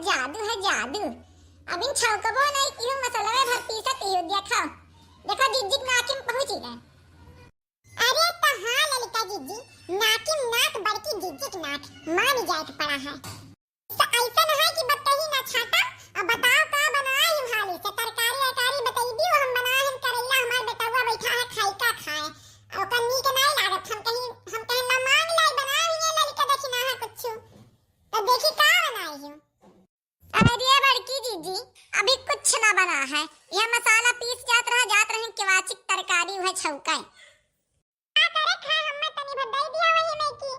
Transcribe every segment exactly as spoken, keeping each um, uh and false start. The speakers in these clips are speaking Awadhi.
जादू है जादू। अबिन छौकबो नहीं किहू, मसलवे भर पीसत ही हो। देखो, देखो जिज्जी के नाकिम पहुँची गए। अरे तो हाँ ललिका जिज्जी, नाकिम नाक बड़की जिज्जी के नाक, मान जाए के पड़ा है। तो ऐसा न है कि बतही ना छाटा, अब बताओ का बनाए हम हाली से, तरकारी अरकारी बतैबी, हम बनाए हम करेला, हमार बेटवा बैठा है खाई का खाए, ओकर नीक नहीं लागत, हम कहीं, हम कहीं ना मांग लाई, बनाए ही नहीं ललिका देखी ना है कुछ, तो देखी का बनाए हूँ। अरे बड़की जीजी, अभी कुछ ना बना है। यह मसाला पीस जात रहा, जात रहे केवाचिक तरकारी वह छौका है। का करे खाए, हमें तनी भर दे दिया वही में की।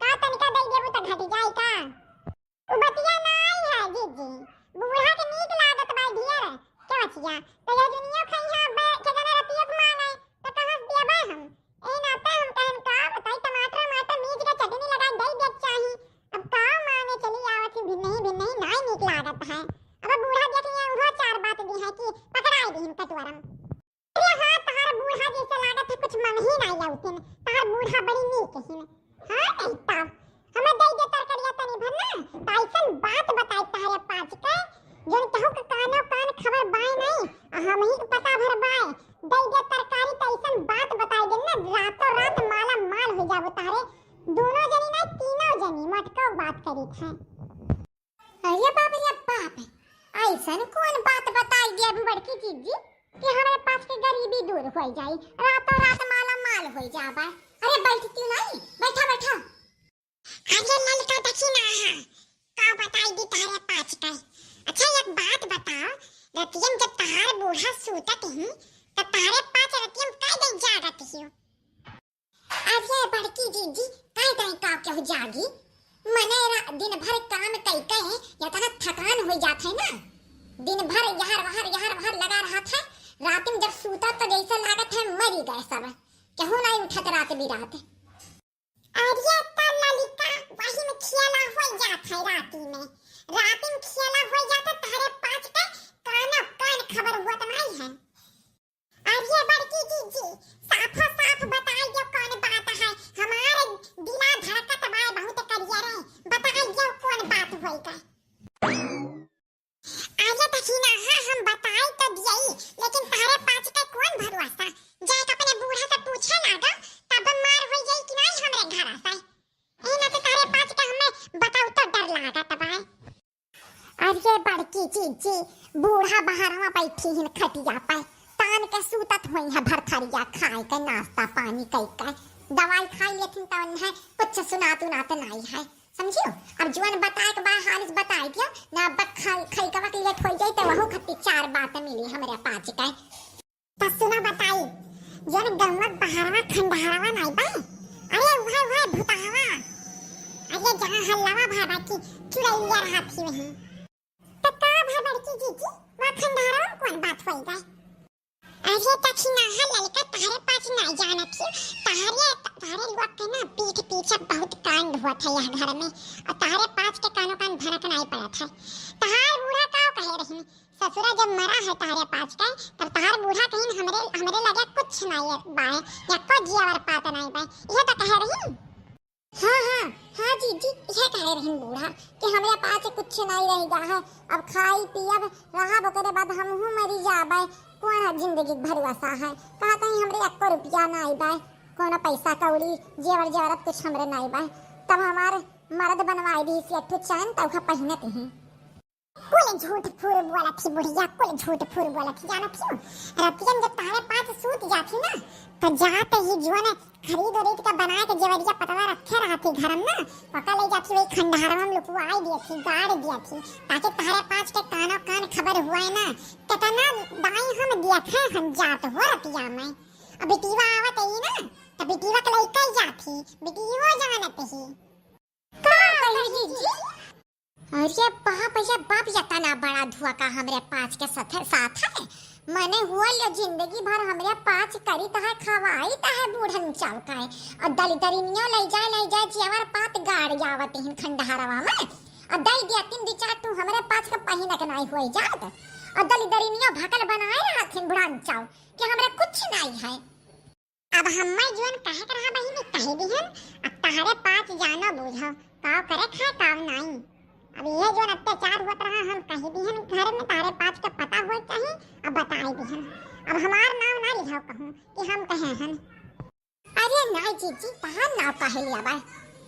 का तनिका दे देबू त घट जाई का? उ बतिया ना आई है जीजी। बूढ़ा के नीक लागत बा ढेर केवचिया। तो यह दुनिया खाई है, बे, के जने रतिया के मांगे, तो कहाँ से देबे हम? ए नाते हम कहन का बताई, टमाटर, टमाटर मीज के चटनी लगा दे दे चाही। अब का माने चली आवत ही, भिन्नही, भिन्नही नाई नीक लागत है। अब बूढ़ा देख लिया, उहो चार बात दी है कि पकड़ाई दीन कटोरम। अरे हाँ, तहार बूढ़ा जैसे लागत है, कुछ मन ही नाई लौटिन। तहार बूढ़ा बड़ी नीक हिन। हाँ, नहीं तो। हमें दे दे तरकरिया तनी भर ना, तो ऐसन बात बताई तहरे पाँच के, जौन केहू के कानो कान खबर बाय नहीं, आ हम ही के पता भर बाय। दे दे तरकारी तो ऐसन बात बताई दे ना, रातों रात माला माल हो जाबो तहरे। दोनों जनी नहीं, तीनों जनी मटको बात करी थे। अरे बाप रे बाप, ऐसन कौन बात बताई दे अभी बड़की जीजी कि हमारे पास के गरीबी दूर हो जाई, रातों रात माला माल हो जाबा। अरे बैठती नहीं, बैठा बैठा। अरे ललका देखी ना, हाँ, का बताई दी तारे पाँच का। अच्छा एक बात बताओ, रतियन जब तहार बूढ़ा सूतत ही, तो तारे पाँच रतियन कई दिन जागत ही? अरे बड़की जीजी, कई दिन का केहू जागी? मने रा-, दिन भर काम कई कई इतना थकान हो जात है ना, दिन भर यहर वहर यहर वहर लगा रहत है, रात में जब सूता तो जैसे लागत है मरी गए सब, केहू नहीं उठत रात बिरात। अरे त ललिका, वही में खेला हो जात है राती में। राती में खेला हो जात है, तहरे पाँच के कानो कान खबर होत नहीं है। अरे बड़की जीजी, साफो साफ बताई दो कौन बात है। हमारे दिला धड़कत बाय बहुत करिया रे, बताई दो कौन बात होई का। अरे दखिना, हाँ, हम बताई तो दियई, लेकिन तहरे पाँच के कौन भरोसा? जाके अपने बूढ़ा से पूछे लागा, तब मार होई जाई कि नहीं हमरे घर से। ए ना तो तहरे पाँच के हमें बताऊ तो डर लागा तब आए। अरे बड़की जीजी, बूढ़ा बहरवा बैठी हिन खटिया पे, तान के सूतत होई है भरथरिया खाए के, नाश्ता पानी कई के, दवाई खाई लेथिन तवन है, कुछ सुनात उनात नहीं है। समझियो? अब जुअन बताए के बा, हालिस बताए दियो, ना अब खई, खई कवा के लेट होई जाई, तो वहू खत्ती चार बात मिली हमरे पाँच के। त सुना बताई, जौन गंगा बहरवा खंडहरवा नाई बा? अरे उहे, उहे भुतहवा। अरे जहाँ हल्लावा भा बा की चुड़ैलिया रहत ही वहीं। त का भा बड़की जीजी, वहाँ खंडहरवा में कौन बात होई बा? अरे दखिना है ललका, तहरे पाँच नाई जानत ही, तहरे, तहरे लोग के ना पीठ पीछे बहुत कांड होत है यह घर में, और तहरे पाँच के कानो कान भनक नाई पड़त है। तहार बूढ़ा का कहे रही, ससुरा जब मरा है तहरे पाँच के, तब तहार बूढ़ा कहीं हमरे, हमरे लगे कुछ नाई बाय, या को जियावर पात नाई बाय, यह तो कहे रही। हाँ, हाँ, हाँ जीजी, इहे कहे रहिन बूढ़ा कि हमरे पास कुछ नहीं रह गा है, अब खाई पियब रहब, ओकरे बाद हमहू मरी जाबे, कौन है जिंदगी के भरोसा है, कहा कहीं हमरे एको रुपया नहीं बा, कोनो पैसा कौड़ी जेवर जेवरत कुछ हमरे नहीं बा, तब हमार मर्द बनवाई दी से एक ठो चैन तौखा पहिनत ही। कुल झूठ फूर बोलत ही बुढ़िया, कुल झूठ फूर बोलत ही, जानत ही। रतियन जब तहरे पास सूत जात ही ना, तो जात ही जुअन खरीद उरीद के बनाए के जेवरिया पतवा रखे रहत ही घर में ना, ओका ले जात ही वही खंडहरवा में लुकवाई दियत ही, गाड़ दियत ही, ताकि तहरे पास के कानो कान खबर हुए ना। कितना दाई हम दियत है, हम जात हो रतिया में। अब बिटिया आवत ही ना, तो बिटिया के लइका ही जात ही, बिटिया जानत ही। का कही जीजी? अरे बाप, अरे बाप, इतना बड़ा धोखा हमरे पाँच के साथ, साथ है। मने हुआ ले जिंदगी भर हमरे पाँच करी तहे खवाई तहे बूढ़न चाव का है। और दलिदरिनियो ले जाए, ले जाए जेवर पात गाड़ आवत हिन खंडहरवा में। और दई दिया तीन दी चार तू हमरे पाँच के पहिनक नाई होई जात। और दलिदरिनियो भकल बनाए रहत हिन बुढ़न चाव कि हमरे कुछ नाई है। अब हम्मे जौन कहे के रहा बहिनी, कहि दिहन। अब तहरे पाँच जानो बूझो, काव करे खाए काव नाई। अब ये जौन अत्याचार होत रहा, हम कहि दिहन घर में, तहरे पाँच के पता होए चाही, अब बताइ दिहन। अब हमार नाम ना लिहाओ कहूँ कि हम कहे हन। अरे नाई जीजी, तहार नाव काहे लिया बा?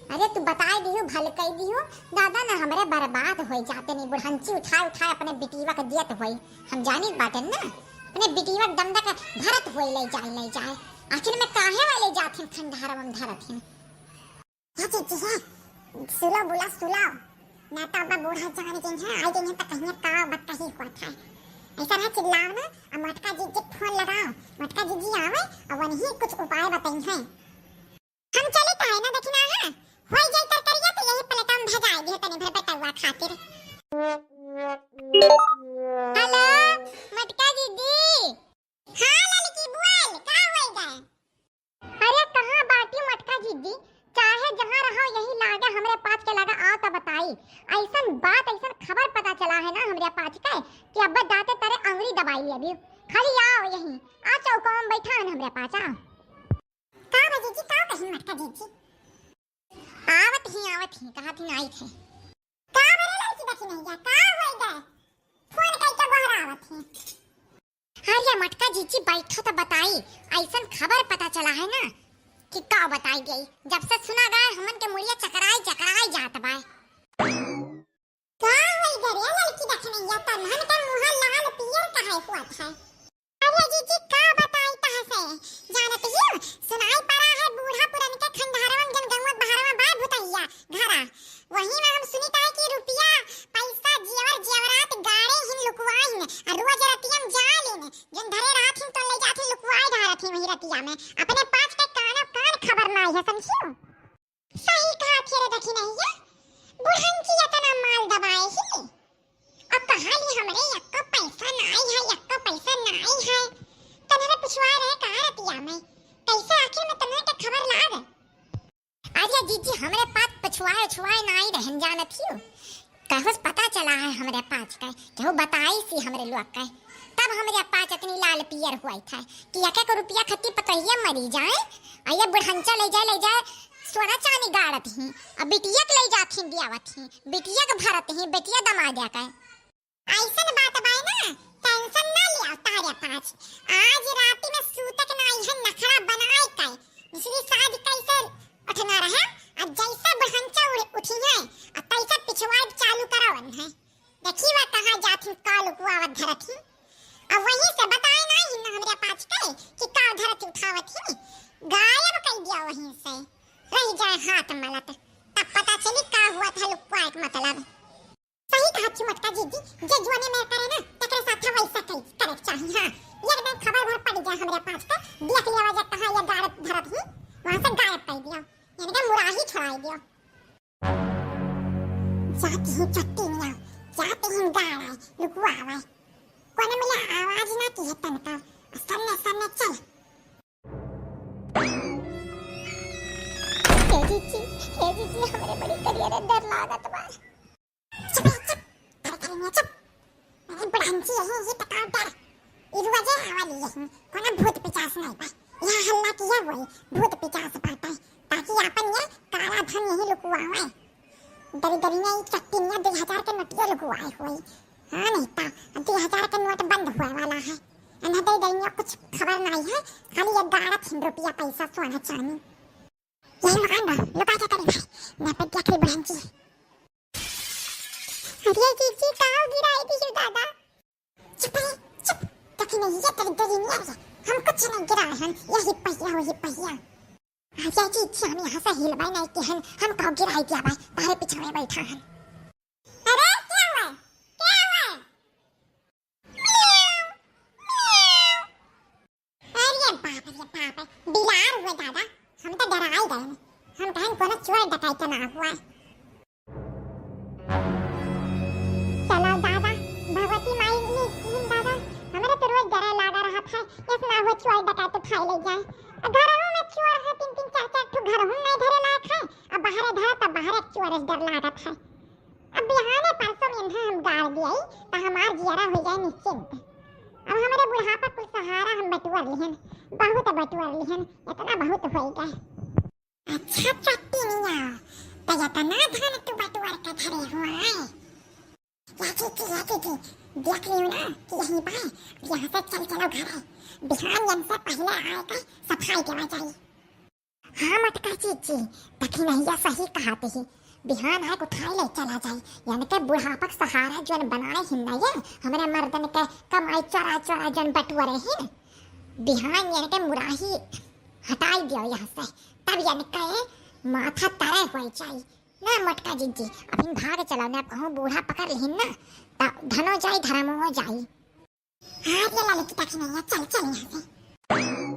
अरे तू बताइ दिहू, भल कइ दिहू, दादा ना हमरे बर्बाद होइ जाते, नहीं बुढ़ंची उठाए उठाए अपने बिटिया के दियत होई, हम जानित बाटेन ना, अपने बिटिया के डंडा के भरत होई ले जाए, ले जाए, आखिर में काहे वाले जाथिन खंडहरवा में धरथिन। हे जीजी हे, सुलो बुला सुलो, ना तो अब बूढ़ा जान गई है, आई गई है तो कहिए का बात कही हुआ था। ऐसा ना चिल्लाओ ना, अब मोटका जीजी के फोन लगाओ, मोटका जीजी आवे और वही कुछ उपाय बताई है। हम चली तो है ना, देखी ना है, होई जाई तरकरिया तो यही प्लेट में भजाई दे तनी भर बेटवा खातिर। हेलो, मोटका जीजी। हाँ ललकी बोल, का होई गए? अरे कहाँ बाटी मोटका जीजी, चाहे जहाँ रहो यही लागे, हमरे पास के लगा आओ त बताई। ऐसन बात, ऐसन खबर पता चला है ना हमरे पास के कि अब दाते तरे अंगुरी दबाई ले अभी। खाली आओ यही, आ चौका में बैठा है हमरे पास, आओ। का बा जीजी, का कही मोटका जीजी? आवत ही, आवत ही, कहा थी आई थे। का बरे लड़की देखी नहीं गया, का होई गए? फोन कई के गोहरावत ही। अरे मोटका जीजी बैठो तो बताई, ऐसन खबर पता चला है ना कि का बताई गई। जब से सुना गए हमन के मुड़िया चकराई चकराई जात बाय। का होई गरे लड़की देखनैया, तनहन के मुँह लाल पियर काहे हुआ था? अरे जीजी का बताई तह से, जानत हियो सुनाई पड़ा है बूढ़ा पुरन के खंडहरवन जन गंगवा बहरवा बाय भुतैया घरा, वही में हम सुनित है कि रुपया पैसा जेवर जेवरात गाड़े हिन लुकवाइन, आ रोज रतिया में जालिन, जन धरे रहथिन तो ले जाथिन लुकवाए धारथिन वही रतिया में। अपने पास के कानो कान खबर ना आई है, समझियो? सही कहा थे रे दखिनैया, बुढ़ंची इतना माल दबाए ही। अब कहा ली हमरे यक्को पैसा ना आई है, यक्को पैसा ना आई है। तनरे पिछुआ रहे कहा रतिया में, कैसे आखिर में तनरे के खबर लाग? अरे जीजी, हमरे पास पछुआए उछुआए नाई रहन जानत हियो। कहूस पता चला है हमरे पाँच के, केहू बताई सी हमरे लोग के। तब हमरे पाँच इतनी लाल पियर हुई था कि एक एक रुपया खत्ती पतोहिया मरी जाए, आ ये बुढ़ंचा ले जाए, ले जाए, सोना चांदी गाड़त ही, आ बिटिया के ले जात ही, दियावत ही, बिटिया के भरत ही, बेटिया दमाद के। ऐसन बात बाय ना, tension ना लिया तारे पाँच। आज रात में सूतक ना इहन नखड़ा बनाए के, दूसरी साज कैसे उठना रहे, आ जैसा बुढ़ंचा उड़-, उठी है, आ तैसा पिछवाड़ चालू करावन है। देखी वा कहाँ जात ही, का लुकुआवत धरत ही। अब वहीं से बताए ना ही ना हमरे पाँच के कि का धरत उठावत ही, गायब कर दिया वहीं से, रह जाए हाथ मलत, तब पता चली का हुआ था लुकुआ के मतलब। सही कहा छी मोटका जीजी, जे जुआने में करे ना, तकरे साथे वैसा कई, करे के चाही, हाँ। एक दिन खबर भर पड़ जाए हमरे पास तो, देख लिया जा कहाँ ये गाड़त धरत ही, वहाँ से गायब कर दिया, यानी कि मुराही छोड़ाई दिया। जाती ही चट्टी में आओ, जाती ही गाड़ आए, लुकुआ आवे। कौन मिला आवाज ना की है तनका, सामने सामने चल। हे जीजी, हे जीजी, हमरे बड़ी करिया रे डर लागत बा। चुप रे, चुप। अरे करिया चुप। अरे बुढ़ंची यही, ये पकाओ डर। ई रुआ जे आवा ली यही, कोनो भूत पिचास नहीं बा। यहाँ हल्ला किया हुआ है, भूत पिचास बाटे। ताकि आपन ये काला धन यही लुकुआवे। दरी दरी में ई चट्टी में दुई हजार के नोटिया लुकुआए हुए। हाँ नहीं ता, दुई हजार के नोट बंद हुए वाला है। अन्हा दरी दरी में कुछ खबर नहीं है, खाली ये गाड़त हिन रुपया पैसा सोना चांदी। यही मकान बा, लुका के करी भाई, ना पे क्या करी बुढ़ंची। अरे जीजी, काव गिराई दी दादा। चुप रे, चुप। देखी नहीं, ये तेरी दरी नहीं है, हम कुछ नहीं गिराए हन, यही पहिया, वही पहिया। अरे जीजी, हम यहाँ से हिलबाई नहीं के हन, हम काव गिराई दिया भाई, तारे पीछे में बैठा हन। अरे क्या हुआ, क्या हुआ? अरे बाप रे बाप, बिलार हुए दादा, हम तो डराई गए। हम कहें कोनो चोर डकैत ना हुआ। चलो दादा, भगवती माई नी कीन दादा, हमरे तो रोज डरे लागा रहत है, इस ना हो चोर डकैत उठाई ले जाए। घरों में चोर है, तीन तीन चार चार ठो घरों नहीं धरे लायक है, अब बाहरे धरा तब बाहरे चोर से डर लागत है। अब बिहाने परसों में इन्हें हम गाड़ दियाई, त हमार जियरा हो जाए निश्चिंत। अब हमरे बुढ़ापा कुल सहारा हम बटुअर लिहन, बहुत बटुअर लिहन, इतना बहुत होई गए। अच्छा चट्टी मियाँ, त इतना धन तू बटुअर के धरे हुआ है? या जीजी, या जीजी, देख लियो ना कि यहीं बा, यहाँ से चल चलो घरे। बिहान यन से पहिले आए के सफाई देवा जाई। हाँ मोटका जीजी, दखिनहिया सही कहत ही। बिहान आए के उठाए ले चला जाई। यनके बुढ़ापक सहारा जौन बनाए हिन ना ये, हमरे मर्दन के कमाई चोरा चोरा जौन बटुअरे हिन। बिहान यनके मुराही हटाई दियो यहाँ से, तब यनके माथा तरे होइ जाई। ना मोटका जीजी, अभिन भाग चलो ना, कहूँ बूढ़ा पकड़ लिहिन ना, त धनो जाई धर्मो जाई। हाँ रे ललकी दखिनहिया, चल चल यहाँ से।